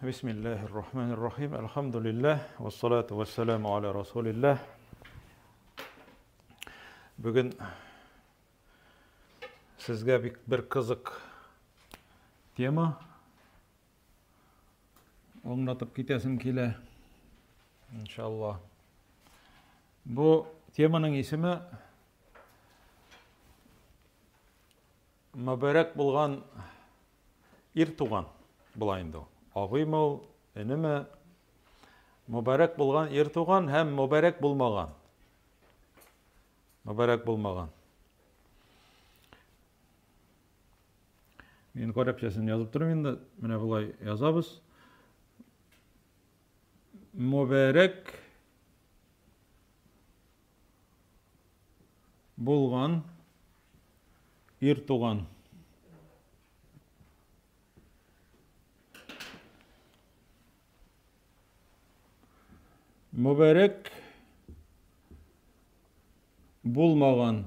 Бисмиллаһир-рахманир-рахим. Әлхәмдүлилләһ, вассалату вассаламу аля расулилләһ. Бүген сезгә бик бер кызык тема аңлатып китәсем килә. Иншалла. Бу теманың исеме Мөбарәк булган ир туган була инде ул. Абыймы ул, энеме? Мөбарәк булган ир туган һәм мөбарәк булмаган. Мөбарәк булмаган. Мин гарәпчәсен язып торам инде. Менә болай язабыз. Мөбарәк булган ир туган. Мөбарәк булмаган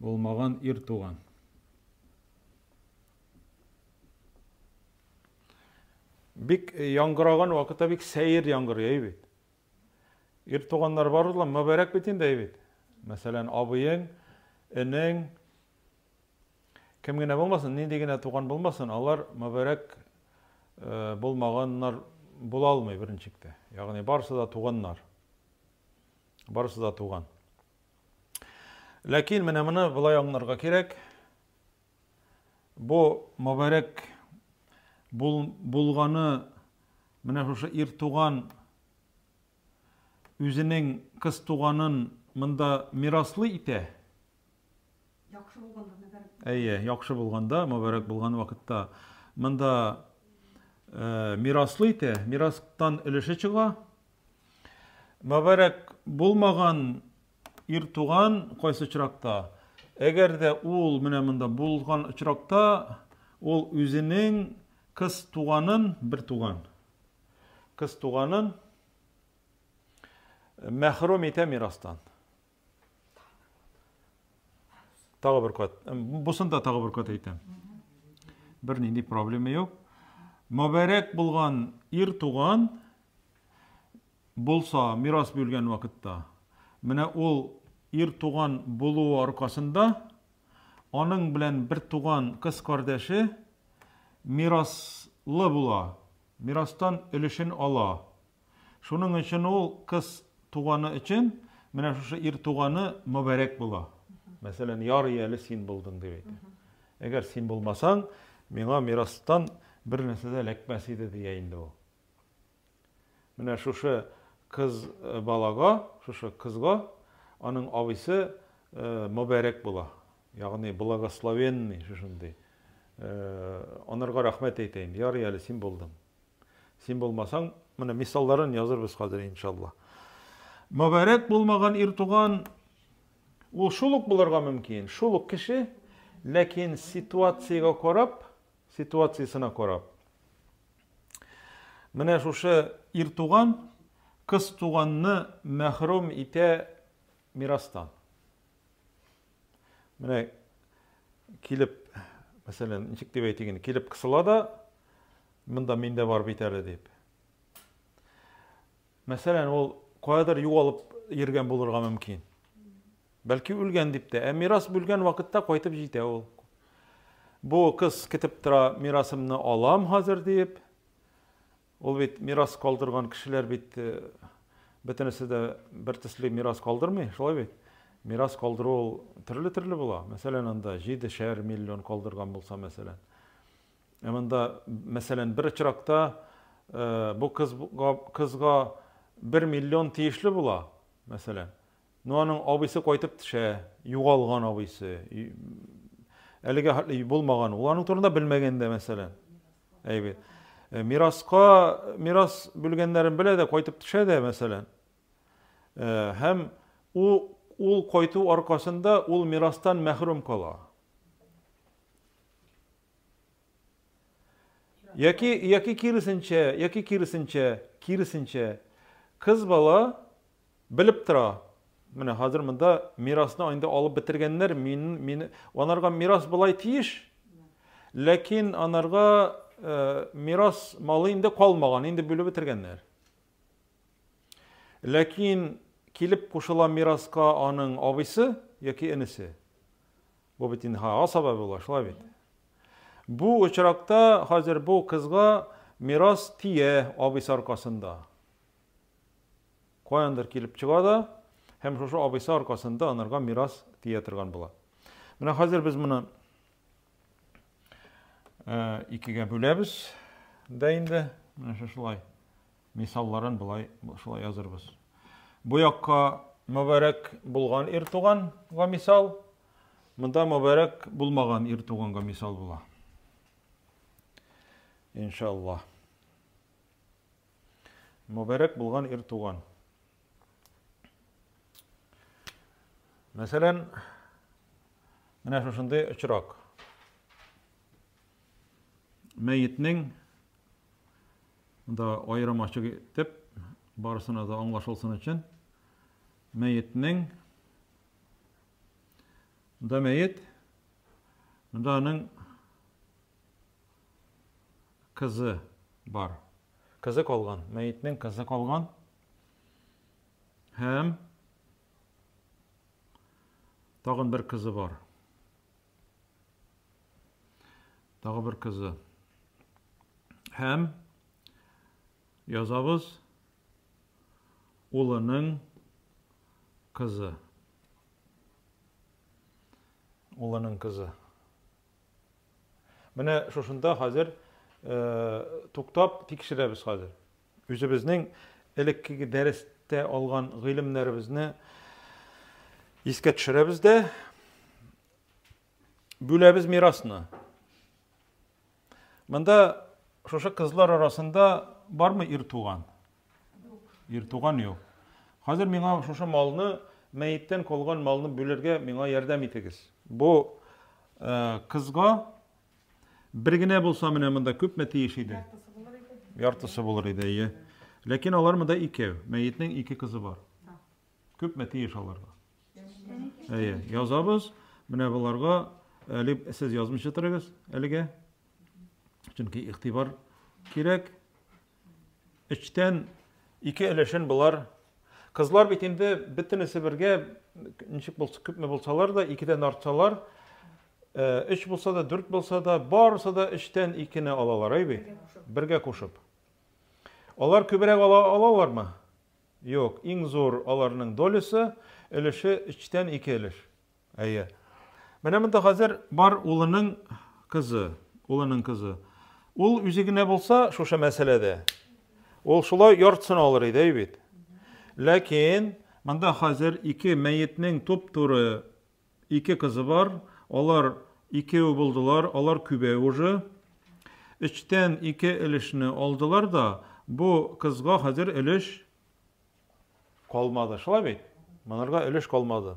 булмаган ир туган. Бик яңгыраган вакытта бик сәер яңгырый, әй бит. Ир туганнар бар ла, мөбарәк бит инде, әй бит. Мәсәлән, абыең, энең, кем генә булмасын, нинди генә туган булмасын, алар мөбарәк э, булмаганнар була алмый беренчектә. Ягъни барысы да туганнар. Барысы да туган. Ләкин менә моны болай аңларга кирәк. Бу мөбарәк бул, булганы менә шушы ир туган үзенең кыз туганын монда мираслы итә. Яхшы булганда мөбарәк. Әйе, яхшы булганда, мөбарәк булган вакытта монда э, мираслы итә, мирастан өлеше чыга. Мөбарәк булмаган Ир туган кайсы очракта? Әгәр дә ул менә монда булган очракта, ул үзенең кыз туганын, бер туган, кыз туганын мәхрүм итә мирастан. Тагы бер кат. Бусын да тагы бер кат әйтәм. Бер нинди проблема юк. Мөбарәк булган ир туган Булса, мирас бүлгән вакытта, менә ул ир туган булуы аркасында, аның белән бертуган кыз кардәше мираслы була, мирастан өлешен ала. Шуның өчен ул кыз туганы өчен менә шушы ир туганы мөбарәк була. Мәсәлән, ярый әле син булдың дип әйтә. Әгәр син булмасаң, миңа мирастан бер нәрсә дә эләкмәс иде дия инде ул. Менә шушы кыз э, балага, шушы кызга аның абыйсы э, мөбарәк була. Ягъни благословенный шушындый. Э, анарга рәхмәт әйтә инде. Ярый әле син булдың. Син булмасаң, менә мисалларын язырбыз хәзер иншалла. Мөбарәк булмаган ир туган ул шул ук булырга мөмкин, шул ук кеше, ләкин ситуациягә карап, ситуациясенә карап, Менә шушы ир туган кыз туганны мәхрүм итә мирастан. Менә килеп, мәсәлән, ничек дип әйтик инде, килеп кысыла да, монда миндә бар бит әле дип. Мәсәлән, ул каядыр югалып йөргән булырга мөмкин. Бәлки үлгән дип тә. Ә мирас бүлгән вакытта кайтып җитә ул. Бу кыз көтеп тора, мирасымны алам хәзер дип. Ул бит мирас калдырган кешеләр бит э, бөтенесе дә бер төсле мирас калдырмый, шулай бит? Мирас калдыру ул төрле-төрле була. Мәсәлән, анда 7 миллион калдырган булса, мәсәлән. Ә монда, мәсәлән, бер очракта э, бу кызга, кызга 1 миллион тиешле була, мәсәлән. Но аның абыйсы кайтып төшә, югалган абыйсы. Әлегә хәтле булмаган, ул аның турында белмәгән дә, мәсәлән. Әйбәт. Э, мираска, мирас бүлгәннәрен белә дә, кайтып төшә дә, мәсәлән. Э, һәм ул, ул кайту аркасында ул мирастан мәхрүм кала. Яки, яки киресенчә, яки киресенчә, киресенчә, кыз бала белеп тора. Менә хәзер монда мирасны инде алып бетергәннәр, мин, мин, анарга мирас болай тиеш. Ләкин анарга мирас малы инде калмаган, инде бүлеп бетергәннәр. Ләкин килеп кушыла мираска аның абыйсы яки энесе. Бу бит инде асаба була, шулай бит. Бу очракта хәзер бу кызга мирас тия абыйсы аркасында. Каяндыр килеп чыга да һәм шушы абыйсы аркасында анарга мирас тия торган була. Менә хәзер без моны икегә бүләбез дә инде. Менә шушылай мисалларын болай шулай язырбыз. Бу якка мөбарәк булган ир туганга мисал, монда мөбарәк булмаган ир туганга мисал була. Иншаллаһ. Мөбарәк булган ир туган. Мәсәлән, менә шушындый очрак. Мәетнең монда аерым ачык итеп барысына да аңлашылсын өчен мәетнең монда мәет монда аның кызы бар. Кызы калган, мәетнең кызы калган. Һәм тагын бер кызы бар. Тагы бер кызы. Һәм язабыз улының кызы. Улының кызы. Менә шушында хәзер туктап тикшерәбез хәзер. Үзебезнең элеккеге дәрестә алган гыйлемнәребезне искә төшерәбез дә бүләбез мирасны. Монда шушы кызлар арасында бармы ир туган? Ир туган юк. Хәзер миңа шушы малны, мәеттән калган малны бүлергә миңа ярдәм итегез. Бу э, кызга бер генә булса менә монда күпме тиеш иде? Яртысы булыр иде, әйе. Ләкин алар монда икәү. Мәетнең ике кызы бар. Күпме тиеш аларга? Әйе, язабыз. Менә боларга әле сез язмыйча торыгыз әлегә. Чөнки игътибар кирәк. Өчтән ике өлешен болар кызлар бит инде бөтенесе бергә ничек булса күпме булсалар да икедән артсалар, э, өч булса да, дүрт булса да, барысы да өчтән икене алалар, әй бит. Бергә кушып. Алар күбрәк ала алалармы? Юк, иң зур аларның долясы, өлеше өчтән ике өлеш. Әйе. Менә монда хәзер бар улының кызы, улының кызы. Ул үзе генә булса, шушы мәсьәләдә, ул шулай яртысын алыр иде, әй бит. Ләкин монда хәзер ике мәетнең туп-туры ике кызы бар, алар икәү булдылар, алар күбәү уже. Өчтән ике өлешне алдылар да, бу кызга хәзер өлеш калмады. Шулай бит? Монарга өлеш калмады.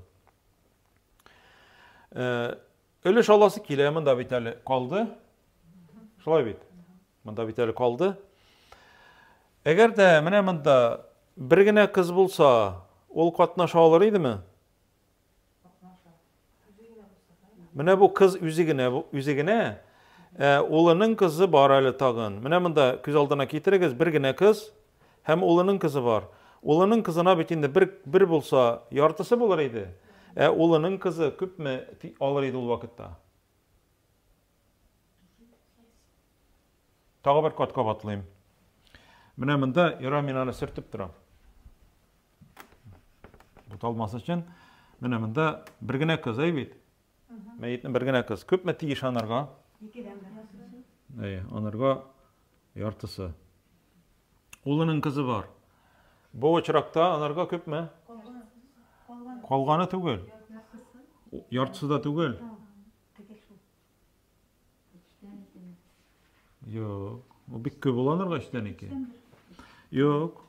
Э, өлеш аласы килә, монда бит әле калды. Шулай бит? Монда бит әле калды. Әгәр дә менә монда бер генә кыз булса, ул катнаша алыр идеме? Менә бу кыз үзе генә, үзе генә, ә, улының кызы бар әле тагын. Менә монда күз алдына китерегез, бер генә кыз һәм улының кызы бар. Улының кызына бит инде бер, бер булса, яртысы булыр иде. Ә улының кызы күпме алыр иде ул вакытта? Тагы бер кат кабатлыйм. Менә монда яра мин аны сөртеп торам. Буталмас өчен. Менә монда бер генә кыз, әй бит. Мәетнең бер генә кыз. Күпме тиеш анарга? Икедән бер. Әйе, анарга яртысы. Улының кызы бар. Бу очракта анарга күпме? Калганы түгел. Яртысы да түгел. Юк. Ул бик күп була анарга өчтән ике. Юк.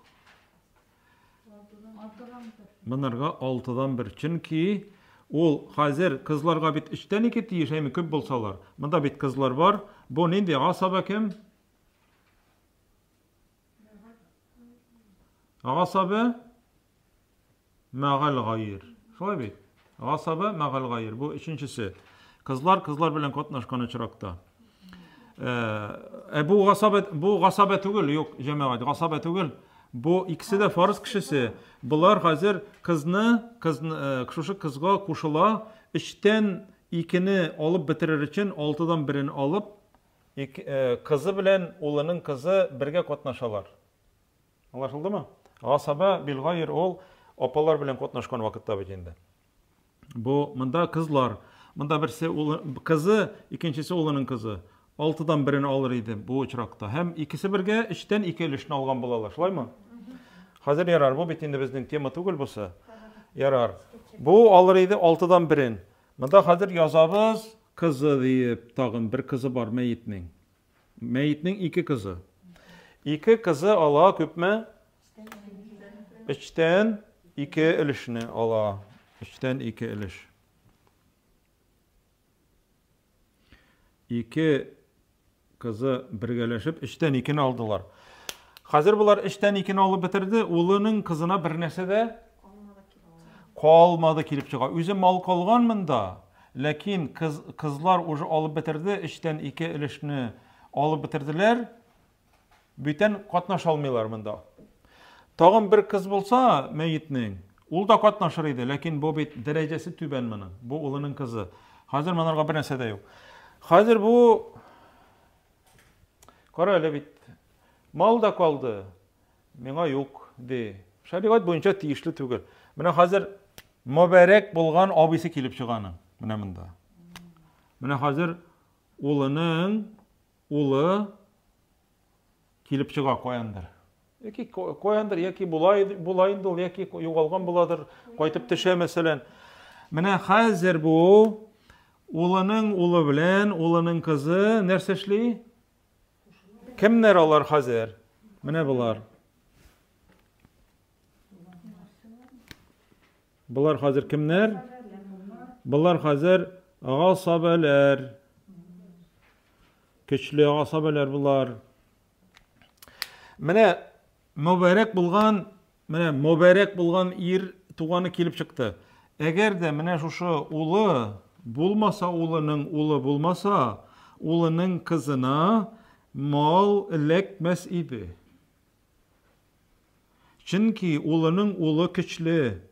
Монарга алтыдан бер. Чөнки ул хәзер кызларга бит өчтән ике тиеш, әйме күп булсалар. Монда бит кызлар бар. Бу нинди асаба кем? Асаба Мәгәл гаир. Шулай бит? Гасаба мәгәл гаир. Бу өченчесе. Кызлар кызлар белән катнашкан очракта. Ә бу гасабә, бу гасабә түгел, юк, җәмәгать, гасабә түгел. Бу икесе дә фарыз кешесе. Болар хәзер кызны, кызны, шушы кызга кушыла, өчтән икене алып бетерер өчен алтыдан берен алып, кызы белән улының кызы бергә катнашалар. Аңлашылдымы? Гасаба билгайр ул апалар белән катнашкан вакытта бит инде. Бу монда кызлар. Монда берсе улы, кызы, икенчесе улының кызы. Алтыдан берен алыр иде бу очракта. Һәм икесе бергә өчтән ике өлешне алган булалар. Шулаймы? Хәзер ярар, бу бит инде безнең тема түгел бусы. Ярар. Бу алыр иде алтыдан берен. Монда хәзер язабыз кызы диеп, тагын бер кызы бар мәетнең. Мәетнең ике кызы. Ике кызы ала күпме? Өчтән ике өлешне ала. Өчтән ике өлеш. Ике кызы бергәләшеп өчтән икене алдылар. Хәзер болар өчтән икене алып бетерде, улының кызына бер нәрсә дә калмады килеп чыга. Үзе мал калган монда, ләкин кыз, кызлар уже алып бетерде, өчтән ике өлешне алып бетерделәр. Бүтән катнаша алмыйлар монда. Тагын бер кыз булса, мәетнең, ул да катнашыр иде, ләкин бу бит дәрәҗәсе түбән моның. Бу улының кызы. Хәзер монарга бер нәрсә дә юк. Хәзер бу Кара әле бит мал да калды, миңа юк, ди. Шәригать буенча тиешле түгел. Менә хәзер мөбарәк булган абыйсы килеп чыга аның. Менә монда. Менә хәзер улының улы килеп чыга каяндыр. Яки каяндыр, яки була, була инде ул, яки югалган буладыр, кайтып төшә мәсәлән. Менә хәзер бу улының улы белән улының кызы нәрсә эшли? Кемнәр алар хәзер? Менә болар. Болар хәзер кемнәр? Болар хәзер гасабәләр. Көчле гасабәләр болар. Менә мөбарәк булган, менә мөбарәк булган ир туганы килеп чыкты. Әгәр дә менә шушы улы булмаса, улының улы булмаса, улының кызына мал эләкмәс иде. Чөнки улының улы көчле.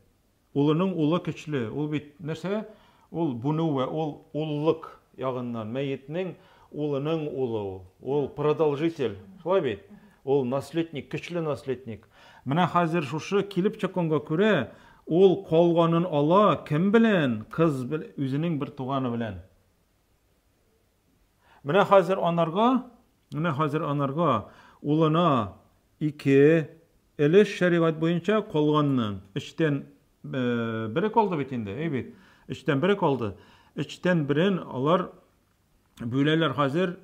Улының улы көчле. Ул бит нәрсә? Ул бунуә, ул уллык ягыннан мәетнең улының улы ул. Ул продолжитель. Шулай бит? Ул наследник, көчле наследник. Менә хәзер шушы килеп чыкканга күрә, ул калганын ала кем белән? Кыз үзенең бер туганы белән. Менә хәзер анарга, менә хәзер анарга улына ике өлеш шәригать буенча калганның өчтән э, бере калды бит инде, әй бит. Өчтән бере калды. Өчтән берен алар бүләләр хәзер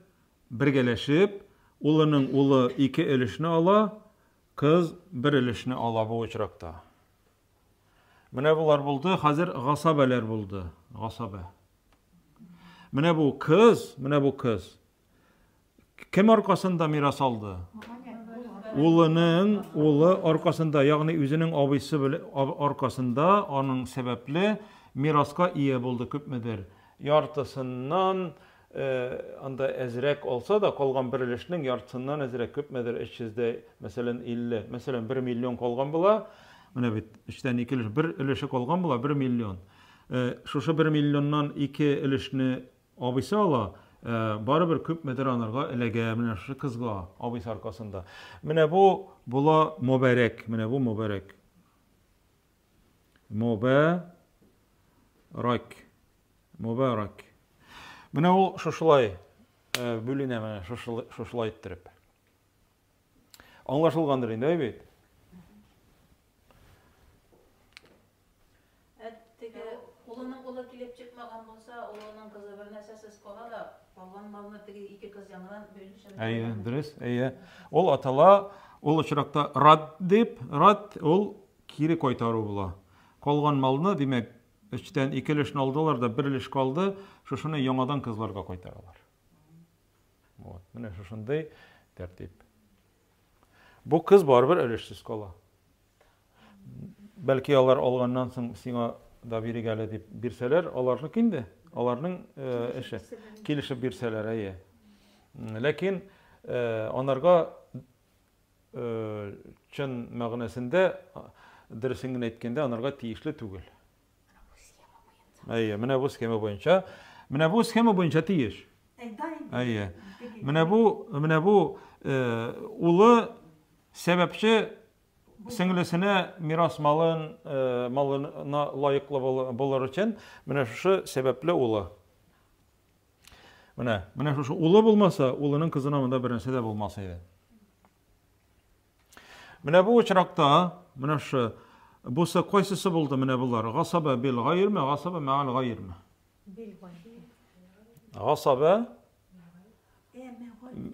бергәләшеп, улының улы ике өлешне ала, кыз бер өлешне ала бу очракта. Менә болар булды, хәзер гасабәләр булды. Гасабә. Менә бу кыз, менә бу кыз. Кем аркасында мирас алды? Улының улы аркасында, ягъни үзенең абыйсы аркасында аның сәбәпле мираска ия булды күпмедер. Яртысыннан э, анда әзрәк алса да, калган бер өлешнең яртысыннан әзрәк күпмедер 300 дә, мәсәлән, 50, мәсәлән, 1 миллион калган була. Менә бит, өчтән ике өлеш, бер өлеше калган була, 1 миллион. Шушы бер миллионнан ике өлешне абыйсы ала, барыбер күпмедер анарга эләгә, менә шушы кызга, абыйсы аркасында. Менә бу була мөбарәк, менә бу мөбарәк. Мөбарәк. Мөбарәк. Менә ул шушылай бүленә, менә шушылай иттереп. Аңлашылгандыр инде, әй бит? Ә теге улының улы килеп чыкмаган булса, улының кызы бер нәрсәсез кала да, калган малны теге ике кыз яңадан бүлешә. Әйе, дөрес, әйе. Ул атала, ул очракта рад дип, рад ул кире кайтару була. Калган малны, димәк, өчтән ике өлешне алдылар да, бер өлеш калды, шушыны яңадан кызларга кайтаралар. Вот, менә шушындый тәртип. Бу кыз барыбер өлешсез кала. Бәлки алар алганнан соң сиңа да бирик әле дип бирсәләр, аларныкы инде, аларның э, эше. Килешеп бирсәләр, әйе. Ләкин анарга чын мәгънәсендә, дөресен генә әйткәндә, анарга тиешле түгел. Әйе, менә бу схема буенча. Менә бу схема буенча тиеш. Әйе. Менә бу, менә бу улы сәбәпче сеңлесенә мирас малын, малына лаеклы булыр өчен менә шушы сәбәпле улы. Менә, менә шушы улы булмаса, улының кызына монда бер нәрсә дә булмас иде. Менә бу очракта, менә шушы, бусы кайсысы булды менә болар? Гасаба бил гайрме, гасаба мәгал гайрме? Бил гайр. Гасаба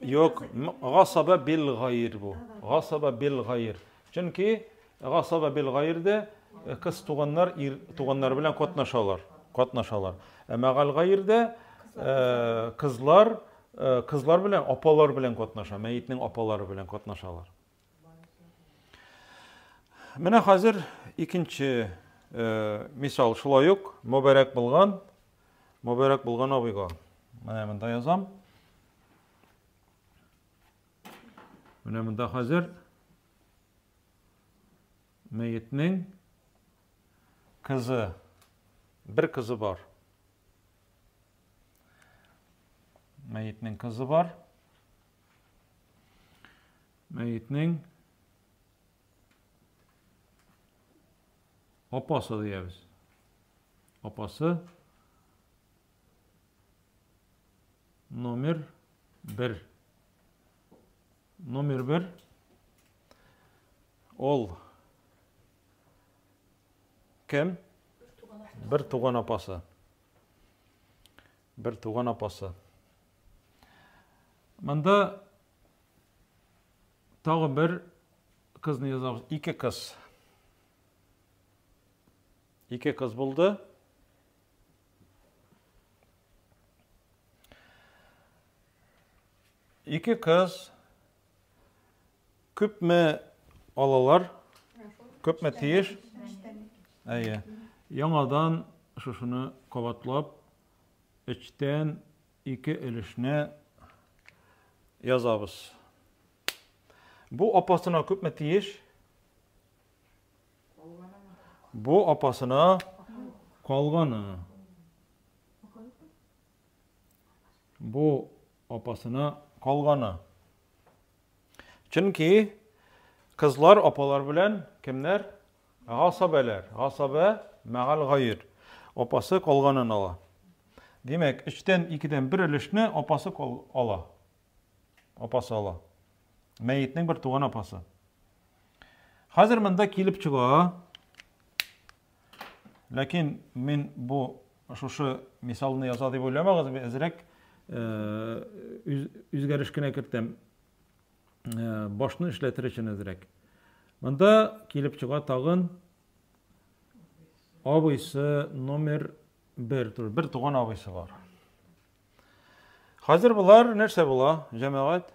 Юк, гасаба бил гайр бу. Гасаба бил гайр. Чөнки гасаба бил гайрдә кыз туганнар ир туганнар белән катнашалар. Катнашалар. Ә мәгал гайрдә кызлар кызлар белән апалар белән катнаша, мәетнең апалары белән катнашалар. Менә хәзер икенче мисал шулай ук мөбарәк булган, мөбарәк булган абыйга. Менә монда язам. Менә монда хәзер мәетнең кызы, бер кызы бар. Мәетнең кызы бар. Мәетнең апасы диябез. Апасы номер 1. Номер 1 ул кем? Бер туган апасы. Бер туган апасы. Монда тагы бер кызны язабыз. Ике кыз. Ике кыз булды. Ике кыз күпме алалар? Күпме тиеш? Әйе. Яңадан шушыны кабатлап, өчтән ике өлешне язабыз. Бу апасына күпме тиеш? Бу апасына калганы. Бу апасына калганы. Чөнки кызлар апалар белән кемнәр? Гасабәләр. Гасабә мәгал гайр. Апасы калганын ала. Димәк, өчтән икедән бер өлешне апасы ала. Апасы ала. Мәетнең бер туган апасы. Хәзер монда килеп чыга. Ләкин мин бу шушы мисалны яза дип уйламагыз, мин әзрәк үзгәреш кенә кертәм. Башны эшләтер өчен әзрәк. Монда килеп чыга тагын абыйсы номер 1, бер туган абыйсы бар. Хәзер болар нәрсә була, җәмәгать?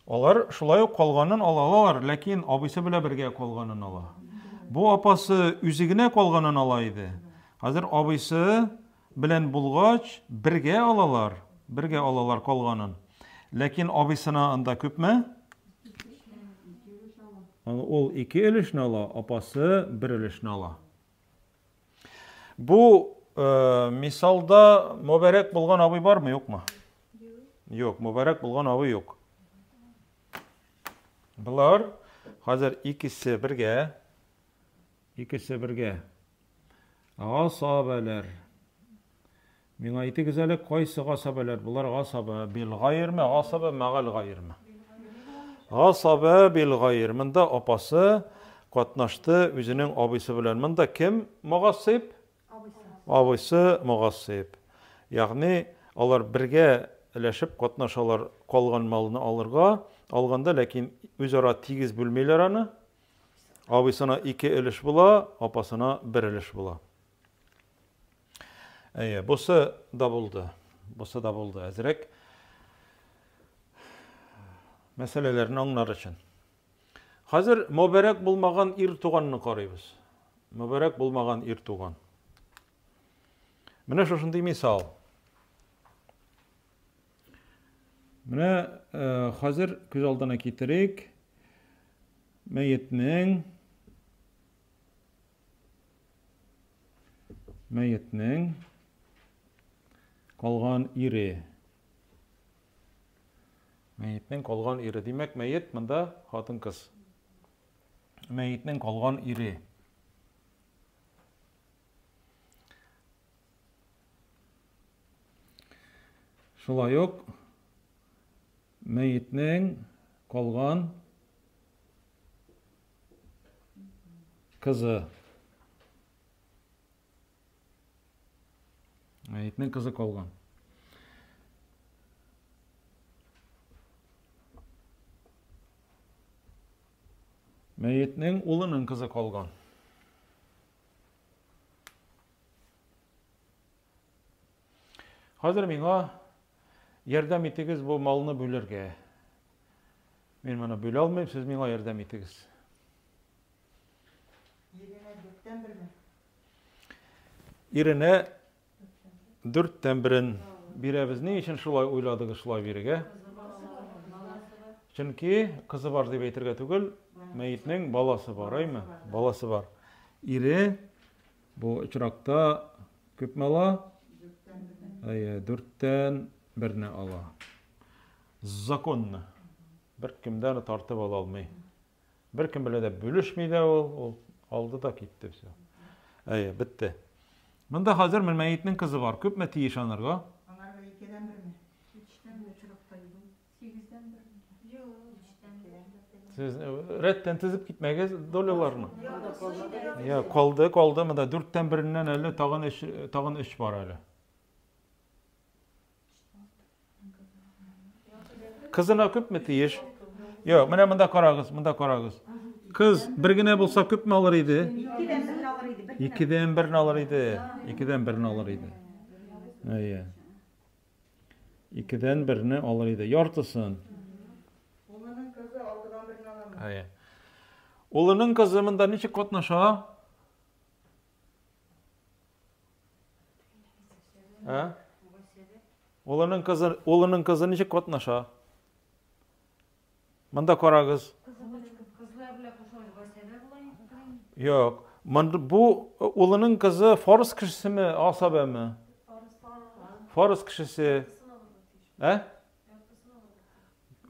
Алар шулай ук калганын ала алалар, ләкин абыйсы белән бергә калганын ала. Бу апасы үзе генә калганын ала иде. Хәзер абыйсы белән булгач, бергә алалар, бергә алалар калганын. Ләкин абыйсына анда күпме? Ул ике өлешне ала, апасы бер өлешне ала. Бу мисалда мөбарәк булган абый бармы, юкмы? Юк, мөбарәк булган абый юк. Болар хәзер икесе бергә, икесе бергә. Гасабәләр. Миңа әйтегез әле, кайсы гасабәләр? Болар гасаба бил гайрме, гасаба мәгал гайрме? Гасаба бил гайр. Монда апасы катнашты үзенең абыйсы белән. Монда кем мөгасыйб? Абыйсы мөгасыйб. Ягъни алар бергә өләшеп катнашалар калган малны алырга, алганда, ләкин үзара тигез бүлмиләр аны. Абыйсына ике өлеш була, апасына бер өлеш була. Әйе, бусы да булды. Бусы да булды. Әзрәк мәсьәләләрне аңлар өчен. Хәзер мөбарәк булмаган ир туганны карыйбыз. Мөбарәк булмаган ир туган. Менә шушындый мисал. Менә э, хәзер күз алдына китерик. Мәетнең мәетнең калган ире. Мәетнең калган ире. Димәк, мәет монда хатын-кыз. Мәетнең калган ире. Шулай ук мәетнең калган кызы. Мәетнең кызы калган. Мәетнең улының кызы калган. Хәзер миңа ярдәм итегез бу малны бүлергә. Мин моны бүлә алмыйм, сез миңа ярдәм итегез. Иренә дүрттән берме? Иренә дүрттән берен бирәбез. Ни өчен шулай уйладыгыз шулай бирергә? Чөнки кызы бар дип әйтергә түгел, мәетнең баласы бар, әйме? Баласы бар. Ире бу очракта күпме ала? Әйе, дүрттән берне ала. Законно. Бер кемдән тартып ала алмый. Бер кем белән дә бүлешми дә ул, ул алды да китте все. Әйе, бетте. Монда хәзер менә мәетнең кызы бар. Күпме тиеш анарга? Анарга икедән берме? Өчтән бер очракта юк. Сигездән бер. Юк, өчтән бер. Сез рәттән тезеп китмәгез доляларны. Я, калды, калды. Монда дүрттән береннән әле тагын өч, тагын өч бар әле. Кызына күпме тиеш? Юк, менә монда карагыз, монда карагыз. Кыз бер генә булса күпме алыр иде? Икедән берне алыр иде. Икедән берне алыр иде. Икедән берне алыр иде. Әйе. Икедән берне алыр иде. Яртысын. Улының кызы алтыдан берне аламы? Әйе. Улының кызы монда ничек катнаша? Ә? Улының кызы, улының кызы ничек катнаша? Монда карагыз. Юк. Монда бу улының кызы фарс кешесеме, асабәме? Фарс кешесе. Ә?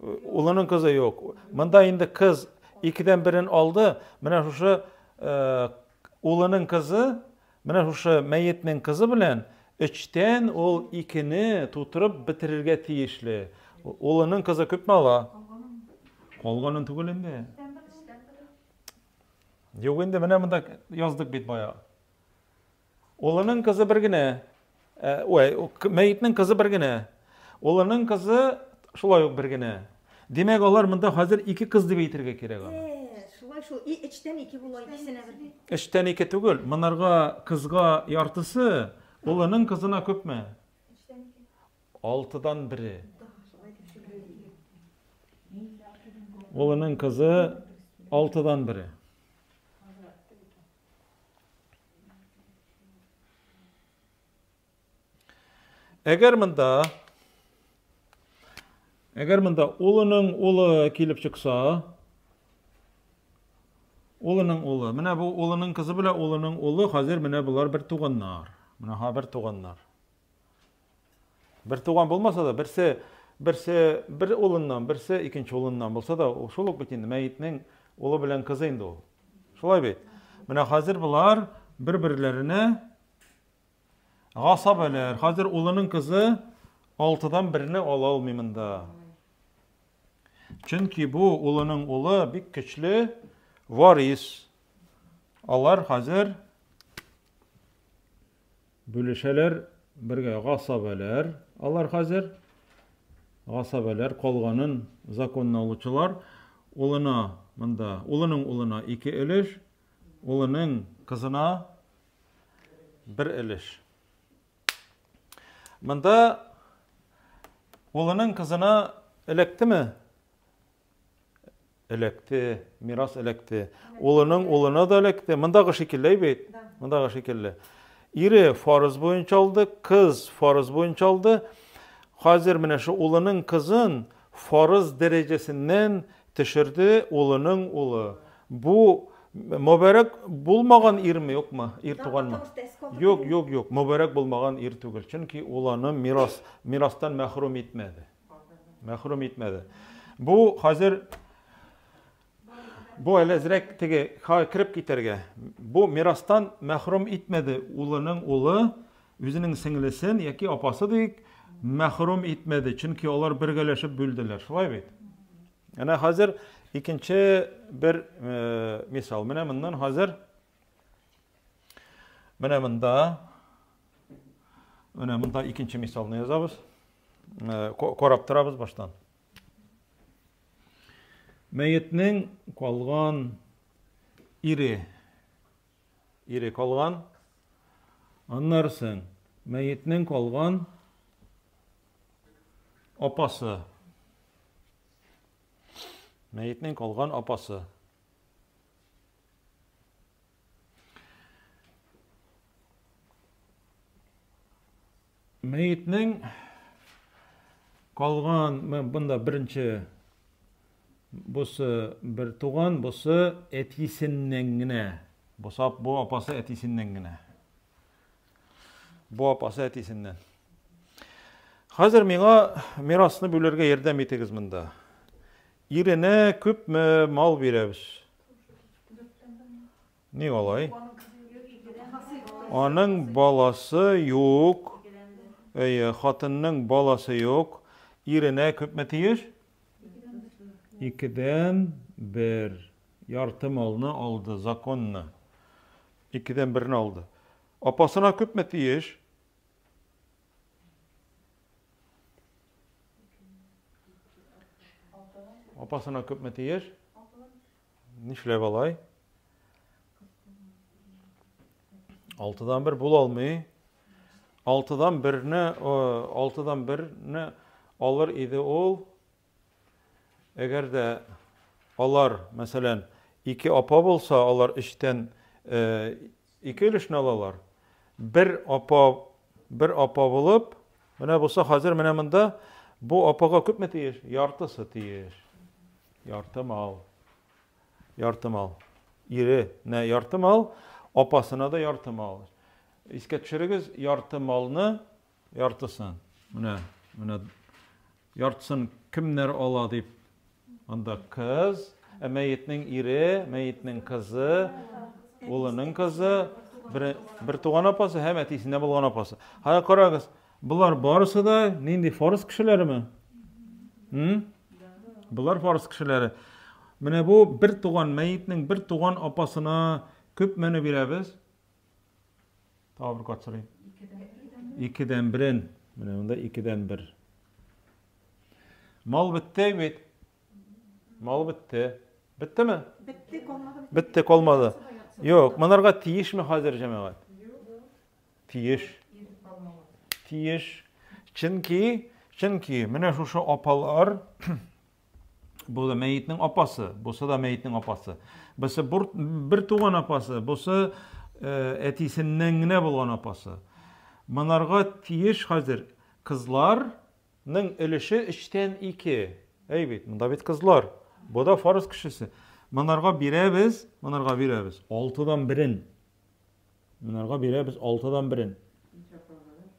Улының кызы юк. Монда инде кыз икедән берен алды. Менә шушы э, улының кызы, менә шушы мәетнең кызы белән өчтән ул икене тутырып бетерергә тиешле. Улының кызы күпме ала? Калганын түгел инде. Юк инде, менә монда яздык бит бая. Улының кызы бер генә. Э, ой, мәетнең кызы бер генә. Улының кызы шулай ук бер генә. Димәк, алар монда хәзер ике кыз дип әйтергә кирәк аны. Э, шулай шул. И, эчтән ике була, икесенә бер. Эчтән ике түгел, монарга кызга яртысы, улының кызына күпме? Алтыдан бере. Улының кызы алтыдан бере. Әгәр монда Әгәр монда улының улы килеп чыкса, улының улы, менә бу улының кызы белән улының улы хәзер менә болар бер туганнар. Менә ха бер туганнар. Бер туган булмаса да, берсе берсе бер улыннан, берсе икенче улыннан булса да, ул шул ук бит инде мәетнең улы белән кызы инде ул. Шулай бит. Менә хәзер болар бер-берләренә гасабәләр. Хәзер улының кызы алтыдан берне ала алмый монда. Чөнки бу улының улы бик көчле варис. Алар хәзер Бүлешәләр бергә гасабәләр, алар хәзер гасабәләр, калганын законны алучылар, улына монда, улының улына ике өлеш, улының кызына бер өлеш. Монда улының кызына эләктеме? Эләкте, мирас эләкте. Улының улына да эләкте. Мондагы шикелле бит. Мондагы шикелле. Ире фарыз буенча алды, кыз фарыз буенча алды. Хәзер менә шу улының кызын фарыз дәрәҗәсеннән төшерде улының улы. Бу мөбарәк булмаган ирме, юкмы? Ир туганмы? Юк, юк, юк. Мөбарәк булмаган ир түгел. Чөнки ул аны мирас, мирастан мәхрүм итмәде. Мәхрүм итмәде. Бу хәзер бу әле әзрәк теге кереп китәргә. Бу мирастан мәхрүм итмәде улының улы үзенең сеңлесен яки апасы диек мәхрүм итмәде, чөнки алар бергәләшеп бүлделәр. Шулай бит? Әнә хәзер икенче бер э, мисал. Менә моннан хәзер менә монда менә монда икенче мисалны язабыз. Э, карап торабыз баштан. Мәетнең калган ире ире калган. Аннары соң мәетнең калган апасы. Мәетнең калган апасы. Мәетнең калган, бында беренче бусы бер туган, бусы әтисеннән генә. Бусы, бу апасы әтисеннән генә. Бу апасы әтисеннән. Хәзер миңа мирасны бүлергә ярдәм итегез монда. Иренә күпме мал бирәбез? Ни алай? Аның баласы юк. Әйе, хатынның баласы юк. Иренә күпме тиеш? Икедән бер. Ярты малны алды, законны. Икедән берне алды. Апасына күпме тиеш? Апасына күпме тиеш? Нишләп алай? Алтыдан бер була алмый. Алтыдан берне, алтыдан берне алыр иде ул. Әгәр дә алар, мәсәлән, ике апа булса, алар өчтән ике өлешне алалар. Бер апа, бер апа булып, менә булса хәзер менә монда бу апага күпме тиеш? Яртысы тиеш. Ярты мал. Ярты мал. Ире нә ярты мал, апасына да ярты мал. Искә төшерегез, ярты малны, яртысын. Менә, менә яртысын кемнәр ала дип. Анда кыз, ә мәетнең ире, мәетнең кызы, улының кызы, бер, бер туган апасы һәм әтисенә булган апасы. Һәм карагыз, болар барысы да нинди фарыз кешеләреме? М? Болар фарыз кешеләре. Менә бу бер туган мәетнең бер туган апасына күпмени бирәбез? Тагы бер кат сорыйм. Икедән берен. Менә монда икедән бер. Мал бетте бит. Мал бетте. Беттеме? Бетте, калмады. Бетте, калмады. Юк, монарга тиешме хәзер җәмәгать? Тиеш. Тиеш. Чөнки, чөнки менә шушы апалар бу да мәетнең апасы, бусы да мәетнең апасы. Бусы бер туган апасы, бусы э, әтисеннән генә булган апасы. Монарга тиеш хәзер кызларның өлеше өчтән ике. Әй бит, монда бит кызлар. Бу да фарыз кешесе. Монарга бирәбез, монарга бирәбез. Алтыдан берен. Монарга бирәбез алтыдан берен.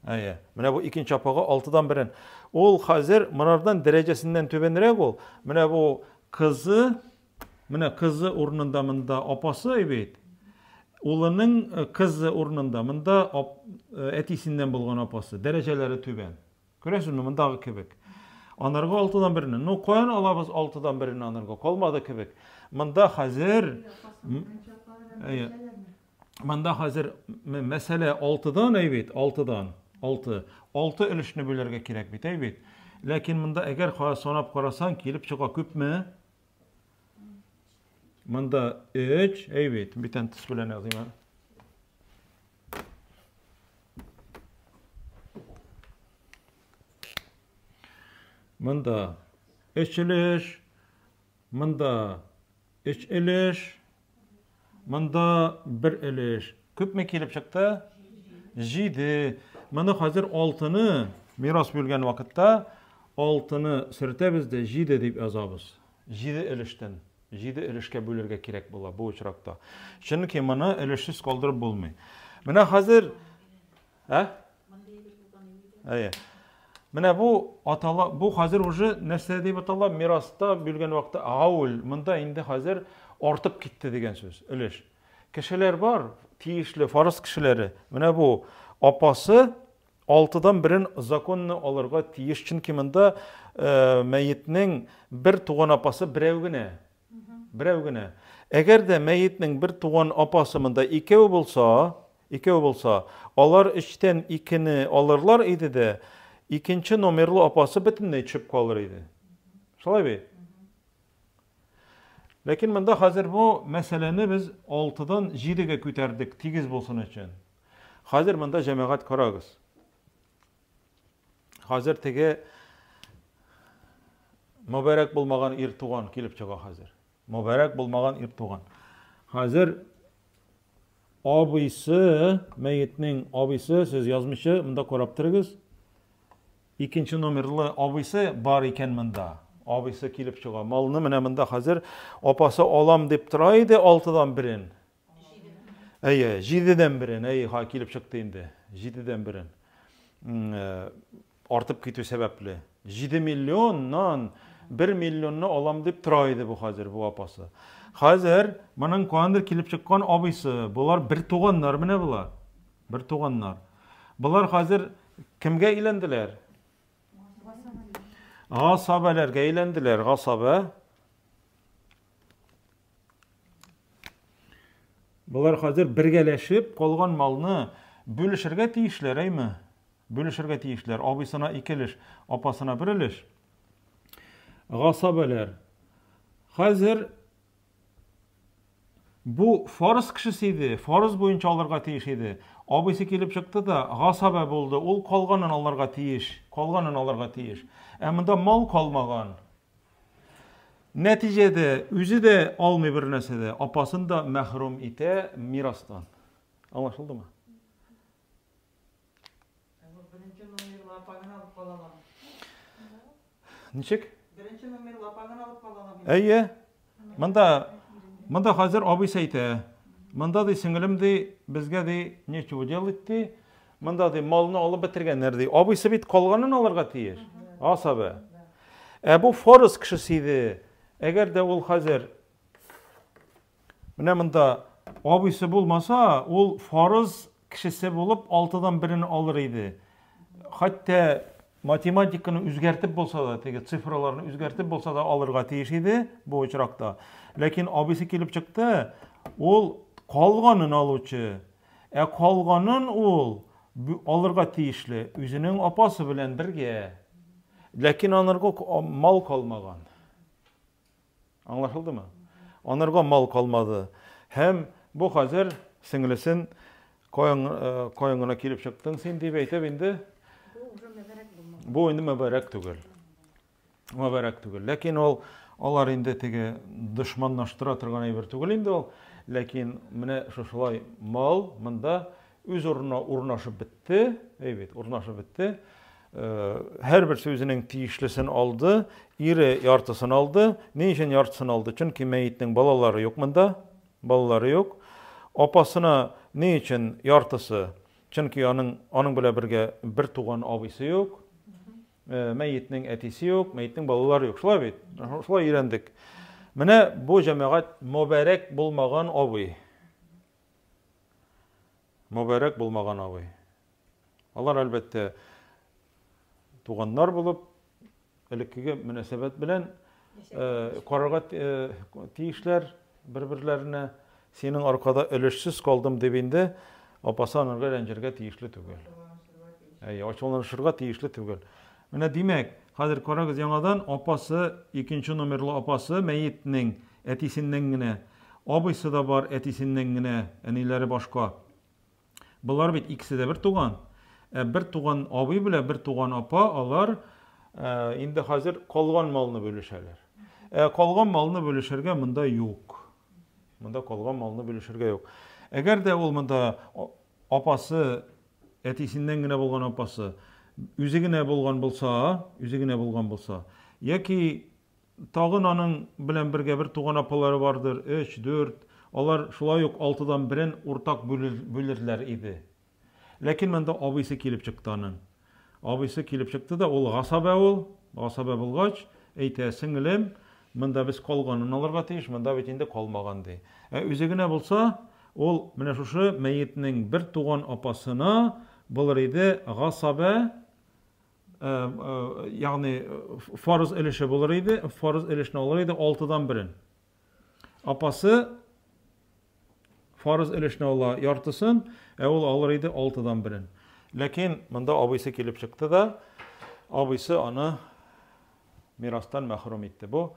Әйе. Менә бу икенче апага алтыдан берен. Ул хәзер монардан дәрәҗәсеннән түбәнрәк ул. Менә бу кызы, менә кызы урынында монда апасы бит. Улының э, кызы урынында монда э, әтисеннән булган апасы. Дәрәҗәләре түбән. Күрәсезме, мондагы кебек. Анарга алтыдан берне. Ну, каян алабыз алтыдан берне анарга? Калмады кебек. Монда хәзер Әйе. Монда хәзер мәсьәлә алтыдан әй бит, алтыдан. Алты. Алты өлешне бүләргә кирәк бит, әй бит. Ләкин монда әгәр санап карасаң, килеп чыга күпме? Монда 3, әй бит, бүтән төс белән языйм әле. Монда 3 өлеш, монда 3 өлеш, монда 1 өлеш. Күпме килеп чыкты? 7. Моны хәзер 6-ны, Мирас бүлгән вакытта алтыны сөртәбез дә җиде дип язабыз. Җиде өлештән. Җиде өлешкә бүлергә кирәк була бу очракта. Чөнки моны өлешсез калдырып булмый. Менә хәзер Ә? Әйе. Менә бу атала, бу хәзер уже нәрсә дип атала? Мираста бүлгән вакытта аул, монда инде хәзер артып китте дигән сүз, өлеш. Кешеләр бар, тиешле фарыз кешеләре. Менә бу апасы алтыдан берен законны алырга тиеш, чөнки монда э, мәетнең бер туган апасы берәү генә. Берәү генә. Әгәр дә мәетнең бер туган апасы монда икәү булса, икәү булса, алар өчтән икене алырлар иде дә, икенче номерлы апасы бөтенләй төшеп калыр иде. Шулай бит? Ләкин монда хәзер бу мәсьәләне без 6-дан 7-гә күтәрдек, тигез булсын өчен. Хәзер монда җәмәгать карагыз. Хәзер теге мөбарәк булмаган ир туган килеп чыга хәзер. Мөбарәк булмаган ир туган. Хәзер абыйсы, мәетнең абыйсы, сез язмыйча монда карап торыгыз. Икенче номерлы абыйсы бар икән монда. Абыйсы килеп чыга. Малны менә монда хәзер апасы алам дип тора иде алтыдан берен. Әйе, җидедән берен. Әйе, ха килеп чыкты инде. Җидедән берен. Э, артып китү сәбәпле. 7 миллионнан 1 миллионны алам дип тора иде бу хәзер бу апасы. Хәзер моның каяндыр килеп чыккан абыйсы. Болар бер туганнар менә болар. Бер туганнар. Болар хәзер кемгә әйләнделәр? Гасабәләргә әйләнделәр. Гасабә. Болар хәзер бергәләшеп калган малны бүлешергә тиешләр, әйме? Бүлешергә тиешләр. Абыйсына ике өлеш, апасына бер өлеш. Гасабәләр. Хәзер Бу фарыз кешесе иде, фарыз буенча алырга тиеш иде. Абыйсы килеп чыкты да, гасабә булды, ул калганын алырга тиеш, калганын алырга тиеш. Ә монда мал калмаган. Нәтиҗәдә үзе дә алмый бер нәрсә дә, апасын да мәхрүм итә мирастан. Аңлашылдымы? Беренче номерлы апа гына алып кала аламы? Ничек? Беренче номерлы апа гына алып кала аламы? Әйе. Монда монда хәзер абыйсы әйтә. Монда ди сеңелем ди, безгә ди нечего делать ди. Монда ди малны алып бетергәннәр ди. Абыйсы бит калганын алырга тиеш. Асабы. Ә бу форыс кешесе иде. Әгәр дә ул хәзер Менә монда абыйсы булмаса, ул фарыз кешесе булып алтыдан берен алыр иде. Хәтта математиканы үзгәртеп булса да, теге цифраларны үзгәртеп булса да алырга тиеш иде бу очракта. Ләкин абыйсы килеп чыкты, ул калганын алучы. Ә калганын ул алырга тиешле үзенең апасы белән бергә. Ләкин анарга мал калмаган. Аңлашылдымы? Анарга мал калмады. Һәм бу хәзер сеңлесен каян э, каян гына килеп чыктың син дип әйтеп инде. Бу уже мөбарәк булмады. Бу инде мөбарәк түгел. Мөбарәк түгел. Ләкин ул алар инде теге дошманлаштыра торган әйбер түгел инде ул. Ләкин менә шушылай мал монда үз урынына урнашып бетте, әй бит, урнашып бетте. Э, һәрберсе үзенең тиешлесен алды, ире яртысын алды. Ни өчен яртысын алды? Чөнки мәетнең балалары юк монда, балалары юк. Апасына ни өчен яртысы? Чөнки аның аның белән бергә бер туган абыйсы юк. Э, мәетнең әтисе юк, мәетнең балалары юк. Шулай бит? Шулай өйрәндек. Менә бу җәмәгать мөбарәк булмаган абый. Мөбарәк булмаган абый. Алар, әлбәттә, туганнар булып, элеккеге мөнәсәбәт белән э, карарга э, тиешләр бер-берләренә. Синең аркада өлешсез калдым дип инде апасы анарга рәнҗергә тиешле түгел. Әйе, ачуланышырга тиешле түгел. Менә димәк, хәзер карагыз яңадан апасы, икенче номерлы апасы мәетнең әтисеннән генә, абыйсы да бар әтисеннән генә, әниләре башка. Болар бит икесе дә бер туган. Ә бер туган абый белән бер туган апа алар э, инде хәзер калган малны бүлешәләр. Ә калган малны бүлешергә монда юк. Монда калган малны бүлешергә юк. Әгәр дә ул монда апасы, әтисеннән генә булган апасы, Үзе генә булган булса, үзе генә булган булса, яки тагын аның белән бергә бер туган апалары бардыр, өч, дүрт, алар шулай ук алтыдан берен уртак бүлерләр иде. Ләкин монда абыйсы килеп чыкты аның. Абыйсы килеп чыкты да, ул гасабә ул, гасабә булгач, әйтә, сеңелем, монда без калганын алырга тиеш, монда бит инде калмаган, ди. Ә үзе генә булса, ул менә шушы мәетнең бер туган апасына булыр иде гасабә, ягъни фарыз өлеше булыр иде, фарыз өлешне алыр иде алтыдан берен. Апасы фарыз өлешне ала яртысын, ә ул алыр иде алтыдан берен. Ләкин монда абыйсы килеп чыкты да, абыйсы аны мирастан мәхрүм итте. Бу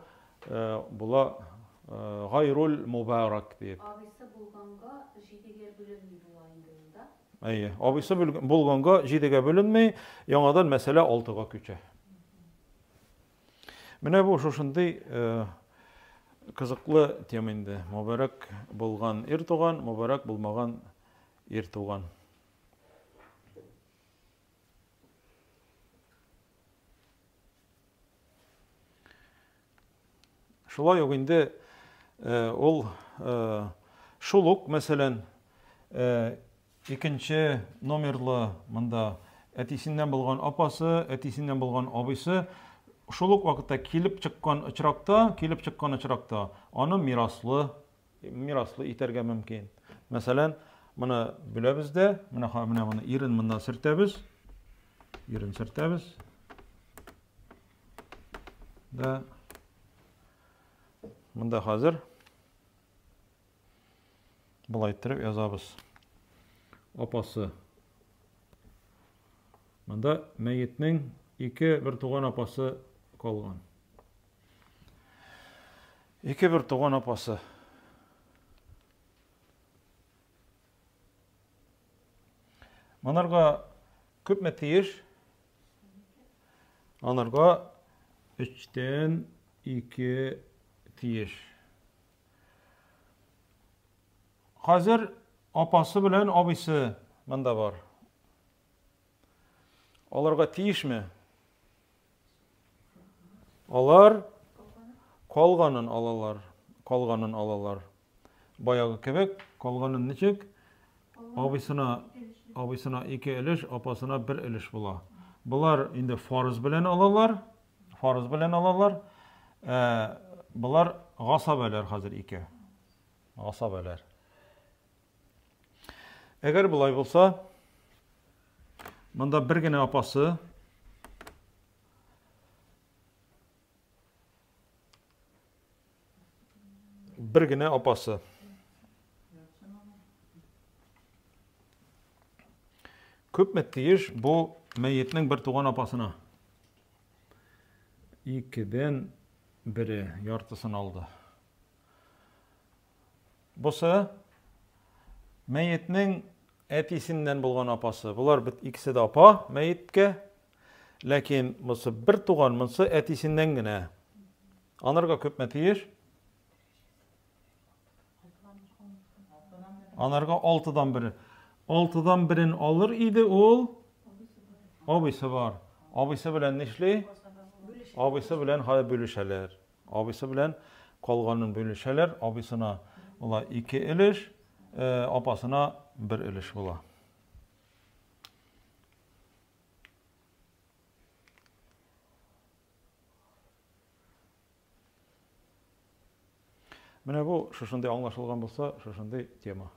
була гайрул мубарак дип. Абыйсы булганга җидегә бүленми була инде ул, да? Әйе, абыйсы булганга җидегә бүленми, яңадан мәсьәлә алтыга күчә. Менә бу шушындый кызыклы тема инде. Мобарәк булган ир туган, мобарәк булмаган ир туган. Шулай ук инде ул шул ук, мәсәлән, Икенче номерлы монда әтисеннән булган апасы, әтисеннән булган абыйсы шул ук вакытта килеп чыккан очракта, килеп чыккан очракта аны мираслы, мираслы итәргә мөмкин. Мәсәлән, моны бүләбез дә, менә менә моны ирен монда сөртәбез. Ирен сөртәбез. Да. Монда хәзер Болай иттереп язабыз. Апасы. Монда мәетнең ике бер туган апасы калган. Ике бер туган апасы. Монарга күпме тиеш? Анарга өчтән ике тиеш. Хәзер апасы белән абыйсы монда бар. Аларга тиешме? Алар калганын алалар. Калганын алалар. Баягы кебек, калганын ничек? Абыйсына, абыйсына ике өлеш, апасына бер өлеш була. Болар инде фарыз белән алалар. Фарыз белән алалар. Ә, болар гасабәләр хәзер ике. Гасабәләр. Әгәр болай булса, монда бер генә апасы, бер генә апасы. Күпме тиеш бу мәетнең бер туган апасына? Икедән бере яртысын алды. Бусы мәетнең әтисеннән булган апасы. Болар бит икесе дә апа мәеткә. Ләкин бусы бер туган, монсы әтисеннән генә. Анарга күпме тиеш? Анарга алтыдан бере. Алтыдан берен алыр иде ул. Абыйсы бар. Абыйсы белән нишли? Абыйсы белән хәзер бүлешәләр. Абыйсы белән калганын бүлешәләр. Абыйсына була ике өлеш, э, апасына бер өлеш була. Менә бу шушындый аңлашылган булса, шушындый тема.